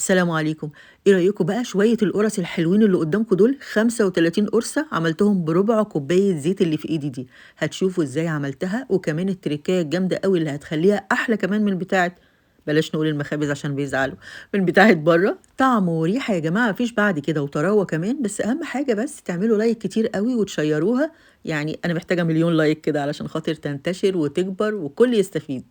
السلام عليكم. إيه رأيكم بقى شوية القرص الحلوين اللي قدامكم دول؟ 35 قرصة عملتهم بربع كوباية زيت اللي في إيدي دي، هتشوفوا إزاي عملتها، وكمان التركاية الجامدة أوي اللي هتخليها أحلى كمان من بتاعة، بلاش نقول المخابز عشان بيزعلوا، من بتاعة بره. طعم وريحة يا جماعة مفيش بعد كده، وطراوة كمان. بس أهم حاجة بس تعملوا like كتير قوي وتشيروها، يعني أنا محتاجة مليون like كده علشان خاطر تنتشر وتكبر والكل يستفيد.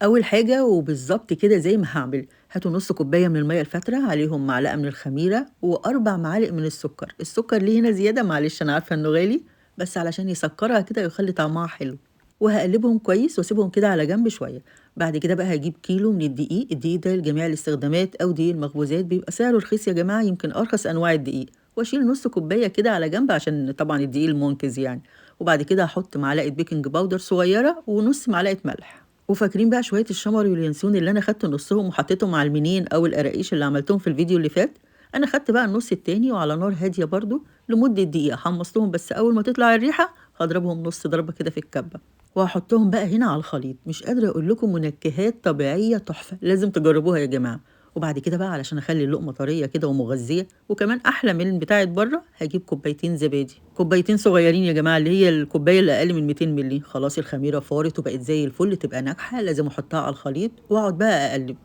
أول حاجة وبالظبط كده زي ما هعمل، هاتوا نص كوباية من المية الفاترة، عليهم معلقة من الخميرة و4 معالق من السكر. السكر ليه هنا زيادة؟ معلش أنا عارفة إنه غالي، بس علشان يسكرها كده ويخلي طعمها حلو. وهقلبهم كويس واسيبهم كده على جنب شوية. بعد كده بقى هجيب كيلو من الدقيق، الدقيق ده لجميع الاستخدامات أو دقيق المخبوزات، بيبقى سعره رخيص يا جماعة، يمكن أرخص أنواع الدقيق. واشيل نص كوباية كده على جنب عشان طبعا الدقيق المنقذ يعني. وبعد كده هحط معلقة baking powder صغيرة ونص معلقة ملح. وفاكرين بقى شوية الشمر واليانسون اللي أنا خدت نصهم وحطيتهم على المنين أو القراقيش اللي عملتهم في الفيديو اللي فات؟ أنا خدت بقى النص التاني وعلى نار هادية برضو لمدة دقيقة حمصتهم، بس أول ما تطلع الريحة هضربهم نص ضربة كده في الكبة وهحطهم بقى هنا على الخليط. مش قادرة أقول لكم، منكهات طبيعية تحفة، لازم تجربوها يا جماعة. وبعد كده بقى علشان أخلي اللقمة طرية كده ومغذية وكمان أحلى من بتاعة بره، هجيب كوبايتين زبادي، كوبايتين صغيرين يا جماعة اللي هي الكوباية اللي أقل من 200 مللي. خلاص الخميرة فارت وبقت زي الفل، تبقى ناجحة، لازم أحطها على الخليط وأقعد بقى أقلب.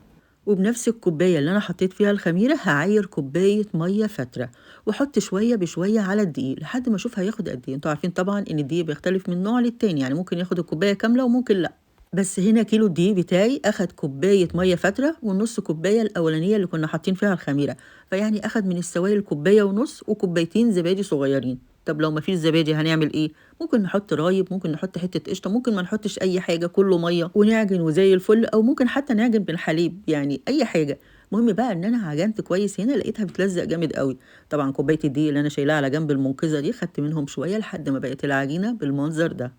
وبنفس الكوباية اللي أنا حطيت فيها الخميرة هعاير كوباية مية فاترة، وأحط شوية بشوية على الدقيق لحد ما أشوف هياخد قد إيه. انتوا عارفين طبعا إن الدقيق بيختلف من نوع للتاني، يعني ممكن ياخد الكوباية كاملة وممكن لأ. بس هنا كيلو الدقيق بتاعي أخد كوباية مية فاترة والنص كوباية الأولانية اللي كنا حاطين فيها الخميرة، فيعني أخد من السوائل كوباية ونص وكوبايتين زبادي صغيرين. طب لو مفيش زبادي هنعمل إيه؟ ممكن نحط رايب، ممكن نحط حتة قشطة، ممكن ما نحطش أي حاجة، كله مية ونعجن وزي الفل، أو ممكن حتى نعجن بالحليب، يعني أي حاجة. المهم بقى إن أنا عجنت كويس، هنا لقيتها بتلزق جامد قوي. طبعا كوباية الدقيق اللي أنا شايلاها على جنب المنقذة دي خدت منهم شوية لحد ما بقت العجينة بالمنظر ده.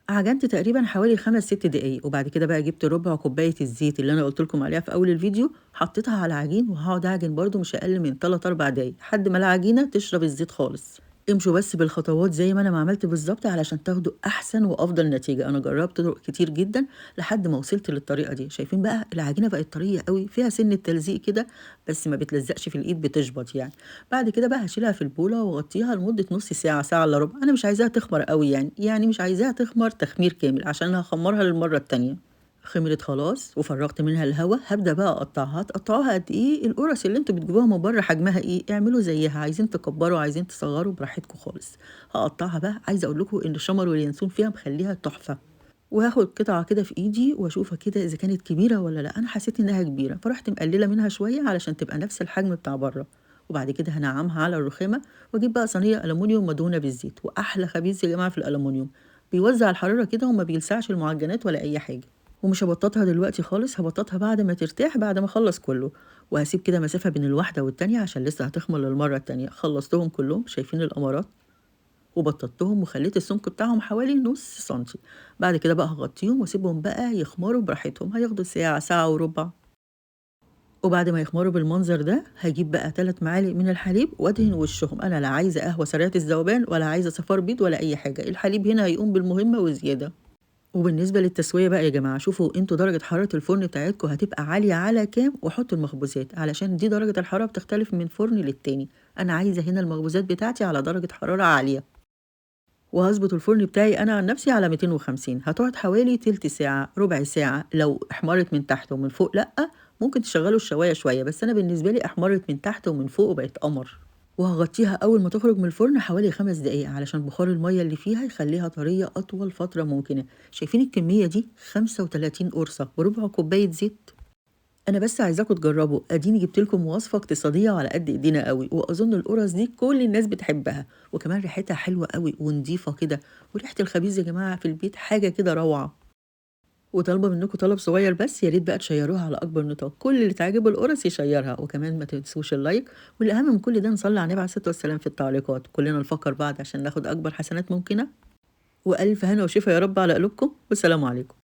عجنت تقريبا حوالي 5-6 دقايق. وبعد كده بقى جبت ربع كوباية الزيت اللي أنا قلت لكم عليها في أول الفيديو، حطيتها على العجين وهقعد أعجن برده مش أقل من 3-4 دقايق لحد ما العجينة تشرب الزيت خالص. امشوا بس بالخطوات زي ما أنا ما عملت بالظبط علشان تاخدوا أحسن وأفضل نتيجة. أنا جربت طرق كتير جدا لحد ما وصلت للطريقة دي. شايفين بقى العجينة بقت طرية قوي، فيها سن التلزيق كده بس ما بتلزقش في الإيد، بتشبط يعني. بعد كده بقى هشيلها في البولة واغطيها لمدة نص ساعة، ساعة إلا ربع. أنا مش عايزاها تخمر قوي، يعني مش عايزاها تخمر تخمير كامل عشان هخمرها للمرة التانية. خمرت خلاص وفرغت منها الهواء. هبدأ بقى أقطعها. تقطعوها قد إيه؟ القرص اللي انتوا بتجيبوها من بره حجمها إيه؟ اعملوا زيها، عايزين تكبروا عايزين تصغروا براحتكم خالص. هقطعها بقى، عايزة أقول لكم إن الشمر واليانسون فيها مخليها تحفة. وهاخد قطعة كده في إيدي وأشوفها كده إذا كانت كبيرة ولا لأ. أنا حسيت إنها كبيرة فرحت مقللة منها شوية علشان تبقى نفس الحجم بتاع بره. وبعد كده هنعمها على الرخامة وأجيب بقى صينية ألمونيوم مدهونة بالزيت. وأحلى خبيز يا جماعة في الألمونيوم، بيوزع الحرارة كده وما بيلسعش المعجنات ولا أي حاجة. ومش هبططها دلوقتي خالص، هبططها بعد ما ترتاح، بعد ما اخلص كله. وهسيب كده مسافة بين الواحدة والتانية عشان لسه هتخمر للمرة التانية. خلصتهم كلهم، شايفين القمرات، وبططتهم وخليت السمك بتاعهم حوالي نص سنتي. بعد كده بقى هغطيهم واسيبهم بقى يخمروا براحتهم، هياخدوا ساعة، ساعة وربع. وبعد ما يخمروا بالمنظر ده هجيب بقى 3 معالق من الحليب وادهن وشهم. انا لا عايزه قهوه سريعه الذوبان ولا عايزه صفار بيض ولا اي حاجه، الحليب هنا هيقوم بالمهمه وزياده. وبالنسبه للتسويه بقى يا جماعه، شوفوا انتوا درجه حراره الفرن بتاعتكم هتبقى عاليه على كام، وحطوا المخبوزات علشان دي درجه الحراره بتختلف من فرن للتاني. انا عايزه هنا المخبوزات بتاعتي على درجه حراره عاليه. وهظبط الفرن بتاعي انا عن نفسي على 250. هتقعد حوالي تلت ساعه، ربع ساعه. لو احمرت من تحت ومن فوق لا، ممكن تشغلوا الشوايه شويه، بس انا بالنسبه لي احمرت من تحت ومن فوق وبقت قمر. وهغطيها اول ما تخرج من الفرن حوالي 5 دقايق علشان بخار الميه اللي فيها يخليها طريه اطول فتره ممكنه. شايفين الكميه دي؟ 35 قرصه وربع كوبايه زيت. انا بس عايزاكم تجربوا، اديني جبت لكم وصفه اقتصاديه على قد ايدينا قوي، واظن القرص دي كل الناس بتحبها، وكمان ريحتها حلوه قوي ونضيفه كده، وريحه الخبيز يا جماعه في البيت حاجه كده روعه. وطالبه منكم طلب صغير بس، يا ريت بقى تشيروها على اكبر نطاق، كل اللي تعجبه القرص يشيرها، وكمان ما تنسوش ال like، والاهم من كل ده نصلي على النبي عليه الصلاه والسلام في التعليقات، كلنا نفكر بعض عشان ناخد اكبر حسنات ممكنه. والف هنا وشفا يا رب على قلوبكم، والسلام عليكم.